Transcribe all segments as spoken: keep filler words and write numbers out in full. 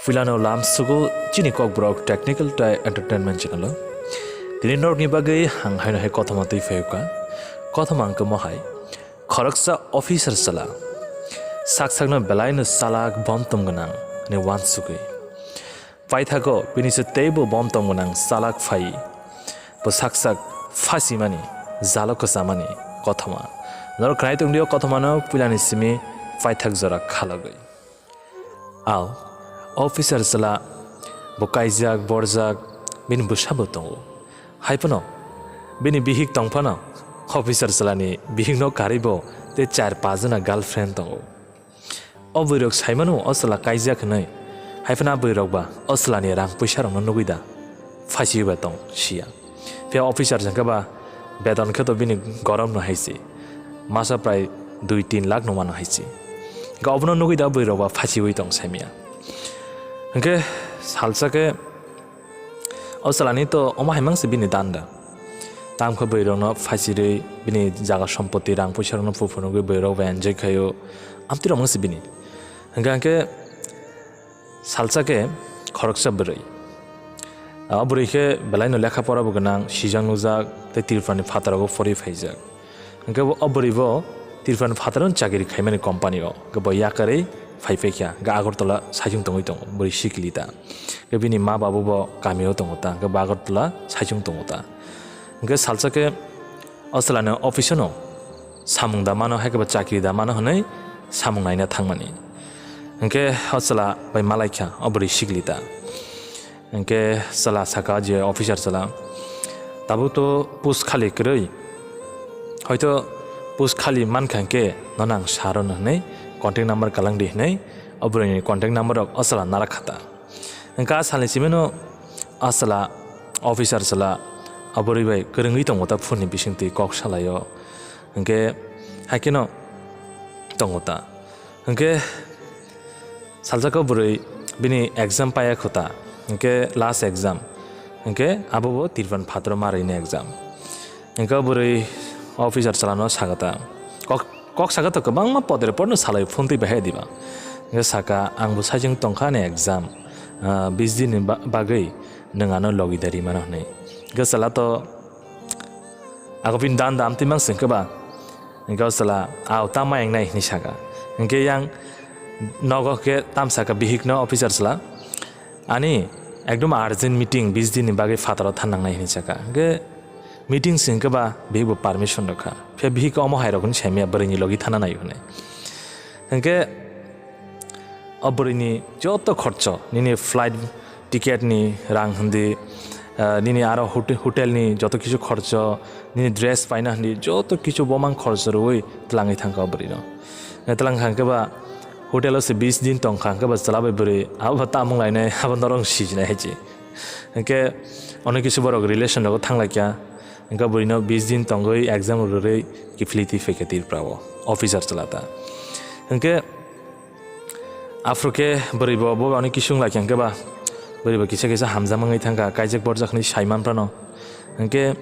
Puilano lam sugo chini Kokborok Technical tei Entertainment channel o. Tini norokni bagwi ang haino hai kothoma twi phaio ka. Kothoma wngkha mohai. Khoroksa officer chwla. Sak sakno belaino chalak bom tong gwnang hwnwi uansugwi. Paithago bini se teibo bom tong gwnang chalak phai. Bo sak sak phasimani, jalo kwchamani kothoma. Norok khnai tongdio kothomano puilani simi paithak jora khalogwi. Ao, officer chwla bo kaijak, borjak, bini bwsabo tongo. Hai phano, bini bihik tong phano, officer chwlani bihikno karwi bo tei char pajona girlfriend tongo. O bwrwirok saimano o chwla kaijak hwnwi, hai phano a bwrwirok ba o chwlani rang puisarokno nugwi da, phaisiwi ba tong siya. Phiya officer se hwnkhe ba beton khe to bini gorom no hai se. Masa prai dui tin lakh no mano hai se. Hwnkhe obono nugwi da bwrwi rok ba phasiwi tong saimya. Hwnkhe salsa khe o chwlani to omo hai mang se bini danda. Tamkhe bwrwi rokno phasirwi bini jaga sompoti rang puisa rokno phu phunugwi bwrwi rok bai enjoy khaio. Amtwi rok mang se bini. Hwnkhe hwnkhe Salsa khe khoroksa bwrwi. O bwrwi khe belaino lekha pora bo gwnang, sijak nujak tei Tripurani phataro bo pori phaijak. Hwnkhe bo o bwrwi bo Tripurani phataro chakiri khaimani company o, hwnkhe bo yakarwi phai paikha, hwnkhe Agartala saichung tongwi tongo, bwrwi sikili ta. Hwnkhe bini ma babu bo kamio tongo ta, hwnkhe bo Agartala saichung tongo ta. Hwnkhe salsa khe o chwlani office-o no samung da mano, hai khe bo chakri da mano hwnwi samung naina thangmani. Hwnkhe o chwla bai malaikha o bwrwi sikli ta. Hwnkhe chwla saka je officer chwla, "Tabuk to post khali kwrwi, hoito post khali mankha hwnkhe nono ang sa rwno," hwnwi contact number kalang di hwnwi o bwrwini contact number rok o chwla narak kha ta. Hwnkhe a salni simi no a chwla, officer chwla, a bwrwi bai kwrwngwi tongo ta phone ni bisingtwi kok salaio. Hwnkhe haikhe no tongo ta. Hwnkhe salsa khe bwrwi bini exam paiya kho ta. Hwnkhe last exam. Hwnkhe abo bo Tripura phataro ma rwini exam. Hwnkhe bwrwi officer chwla no sakha ta. Kok, kok sakha to kwbangma podre podno salai phone twi bahai diba. Hwnkhe saka, "Ang bo saichung tongkha ani exam, ah, bis din ni ba-, bagwi nwng ano logi dari mano," hwnwi. Hwnkhe chwla to ako bini dan dam twi mang singkhe ba. Hwnkhe o chwla, "Ao, tamo yang nai," hwnwi saka. Hwnkhe yang nogo khe tam saka bihik no officer chwla. Ani ekdom urgent meeting, bis din ni bagwi phataro than nangnai hinwi saka. Hwnkhe meeting se hwnkhe ba bihik bo permission rwkha. Phiya bihik omo hai rokni saimaya bwrwini logi thana nai hwnwi. Hwnkhe o bwrwini joto khorcho, nini flight ticket ni rang hwndi, ah, nini aro hote-, hotel ni joto kisu khorcho, nini dress paina hwndi joto kisu bomang khorcho rwui twlangwi thangkha o bwrwino. Twlang kha hwnkhe ba hotel o se bis din tong kha, hwnkhe ba chwla bai bwrwi abo bo tamung lainai, abo norok sijinai hai se. Hwnkhe ono kisu borok relation rogo thang lai kha, hwnkhe bwrwino bis din tongwi exam rwrwi kiphilwi twi phai kha Tripura o officer chwla ta. Hwnkhe aphuru khe bwrwi bo, bo ani kisung lai kha hwnkhe ba bwrwi bo kisa kisa hamjak mangwi thang kha, kaijak borjak hwnwi sai man phano. Hwnkhe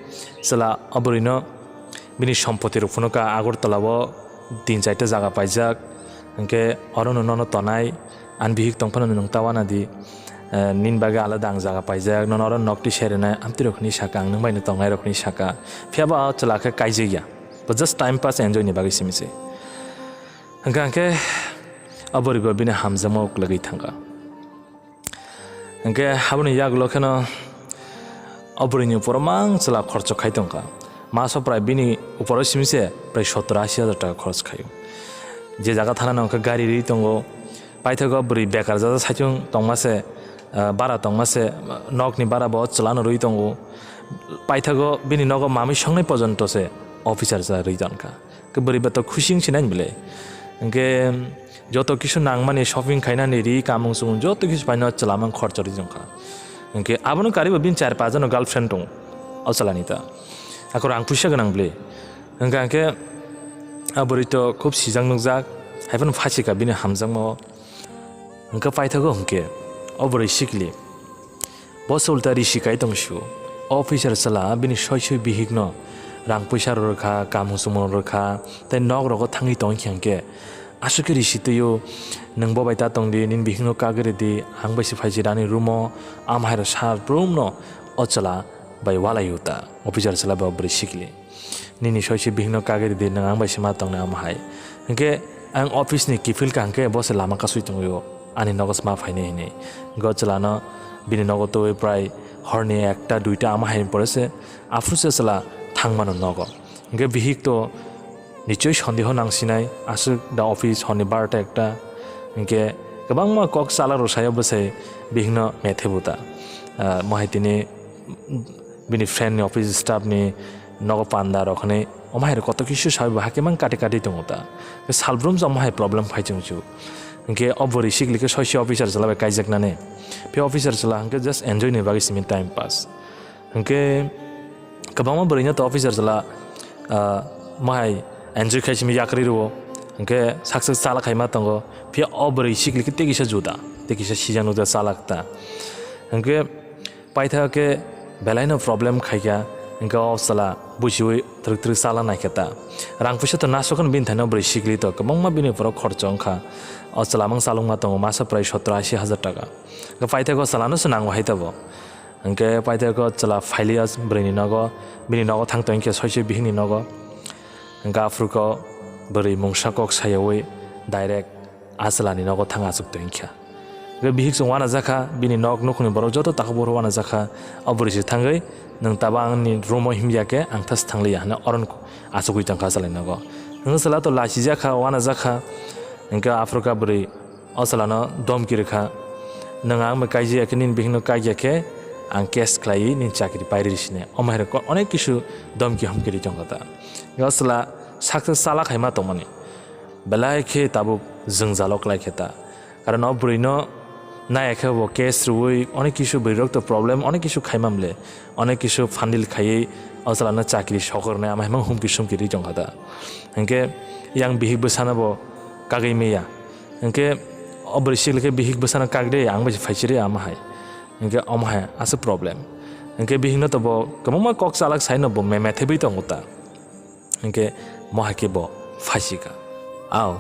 chwla o bwrwino bini sompoti rok phunuk kha Agartala o tin chaita jaga paijak, hwnkhe orono nono tonai, ani bihik tong phano nwng ta wana di, eh, nini bagwi alada ang jaga paijak, nono oro nok twi serinai, amtwi rok hwnwi saka ang nwng bai no tongnai rok hwnwi saka, phiya ba o chwla khe kaijak ya, bo just time pass enjoy ni bagwi simi se. Hwnkhe hwnkhe o bwrwi bo bini hamjakma uklogwi thang kha. Hwnkhe aboni yagulo kheno o bwrwini uporo mang chwla khorcho khai tongkha. Maso prai bini uporo simi se prai sottor ashi hajar taka khorch khaio. Je jaga thana nangkha gari rwi tongo. Paithago bwrwi bekar jaga saichung tongma se, ah, bara tongma se, nokni bara bo chwlano rwi tongo. Paithago bini nogo mamwi songnai pojonto se officer chwla rwi tongkha. Khe bwrwi ba to khusi wng sinai bwle. Hwnkhe joto kisu nangmani shopping khainani ri kamung chumung joto kisu paino chwla mang khorcho ri jongkha. Hwnkhe abono karibo bini char paanch jano girlfriend tongo o chwlani ta. Ako rang puisa gwnang bwle. Hwnkha hwnkhe a bwrwi to khub sijak nukjak, haiphano phasika bini hamjakmao. Hwnkhe paithago hwnkhe o bwrwi sikli. Bo se ulta risi kai tong sio. Officer chwla bini soi soi bihikno rang puisa rw rwkha, kamung chumung rw rwkha, tei nok rogo thangwi tong khe hwnkhe Aswk khe risi twi-o, nwng bo bai ta tong di, nini bihikno kagwi rw di, ang bai se phai si rani room-o, ama hai rw sal brum no o chwla bai walai-o ta, officer chwla bai o bwrwi sikli. Nini soi se bihikno kagwi rw di, nwng ang bai se ma tongnai ama hai. Hinkhe ang office ni kiphil ka hinkhe bo se lama kasui tongwi-o, ani nogo se ma phainai hinwi. Hinkhe o chwla no bini nogo twiwi prai horni ekta duita ama hai ni pore se aphuru se chwla thang mano nogo. Hinkhe bihik to nichoi sondeho nang sinai, aswk da office horni barota ekta. Hinkhe kwbangma kok chalak rw sayo bwsai bihikno methe bo ta. Ah, mo hai tini bini friend ni office staff ni nogo panda rok hinwi omo hai rok kotor kisu sawi bo hakhe mang kati kati tongo ta. Salbrum jang omo hai problem phai chwng chu. Hinkhe o bwrwi sikli khe soise officer chwla bai kaijak nani. Phiya officer chwla hinkhe just enjoy ni bagwi simi time pass. Hinkhe kwbangma bwrwino to officer chwla, ah, mohai enjoy khai simi yakri rwo. Hinkhe sak sak chala khaima tongo. Phiya o bwrwi sikli khe tei kisa juda, tei kisa sijak nukjak chalak ta. Hinkhe paithago khe belaino problem khaikha. Hinkhe o chwla buchiwi twrwk twrwk chala naikha ta. Rang puisa to nasukhan bini thaino bwrwi sikli to kwbangma bini borok khorcho wngkha. O chwla mang chalokma tongo masa prai sotro ashi hajar taka. Hinkhe paithago chwlano se nango hai tabo. Hinkhe paithago chwla phailiya bwrwini nogo, bini nogo thang tongkhe soise bihikni nogo. Hinkhe aphuru khe bwrwi mungsa kok sayawi direct a chwlani nogo thang achuk tongkha. Hinkhe bihik chwng uanajakha, bini nok nukhungni borok joto takhuk bukhuk uanajakha. O bwrwi se thangwi, "Nwng tabo angni room-o himya khe ang thas thangliya," hwnwi oron achugwi tongkha a chwlani nogo. Hinkhe chwla to lachijakha, uanajakha. Hinkhe aphuru khe bwrwi o chwlano domki rwkha, "Nwng ang bai kaijaya khe, nini bihikno kaikya khe ang case khlaiwi nini chakri pairi rwsine." Omo hai rok onek kisu domki homki rwi tongkha ta. O chwla sak sak chala khaima tongmani belai khe tabuk jwngjalo klai khe ta. Karon o bwrwino naiya khe bo case rwui onek kisu bwrwi rok to problem onek kisu khaima mle. Onek kisu phandil khaiwi o chwlano chakri sokornai ama hai mang humki sumki rwi tongkha ta. Hinkhe yang bihik bwsano bo kagwi maya. Hinkhe o bwrwi sikli khe bihik bwsano kagde ang bai se phaisiri ama hai. Hinkhe omo hai aswk problem. Hinkhe bihikno to bo kwbangma kok chalak saino bo meme thebwi tongo ta. Hinkhe mo hai khe bo phaisika. Ao,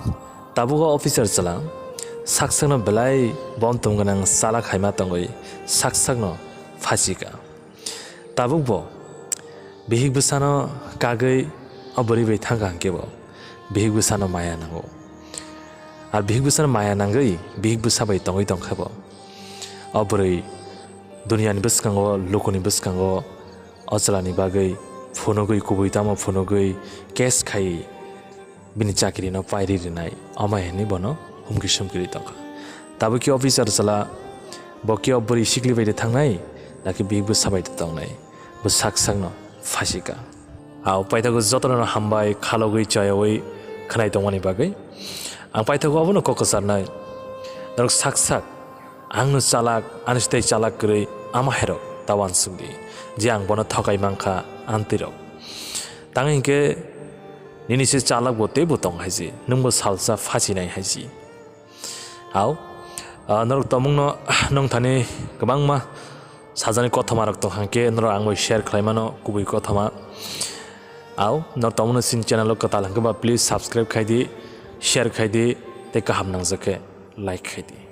tabuk o officer chwla sak sakno belai bontom gwnang chalak haima tongwi sak sakno phaisika. Tabuk bo bihik bwsano kagwi o bwrwi bai thangkha hinkhe bo bihik bwsano maya nango. Ar bihik bwsano maya nangwi bihik bwsa bai tongwi tongkha bo. O bwrwi duniani bwskango, lukuni bwskango o chwlani bagwi phunugwi, kubui tamo phunugwi case khai bini chakirino pairi rwnai, omo hinwi bono humki sumki rwi tongkha. Tabuk khe officer chwla bo khe o bwrwi sikli bai de thangnai, nakhe bihik bwsa bai de tongnai, bo sak sakno phasika. Ao paithago jotono hambai khalogwi chayawi khwnai tongmani bagwi. Ang paithago abono kok kwcharnai, norok sak sak Angno chalak, ani swtwi chalak kwrwi ama hai rok ta uansuk di, je ang bono thokai mankha, amtwi rok. Tang hinkhe nini se chalak bo teibo tong hai se, nwng bo salsa phachi nai hai se. Ao, ah, norok tongmungno nong thani kwbangma sajani kothoma rok tong hang khe norok ang bai share khlai mano kubui kothoma. Ao, norok tongmungno chini channel o kwtal hwnkhe ba please subscribe khai di, share khai di, tei kaham nangjak khe like khai di.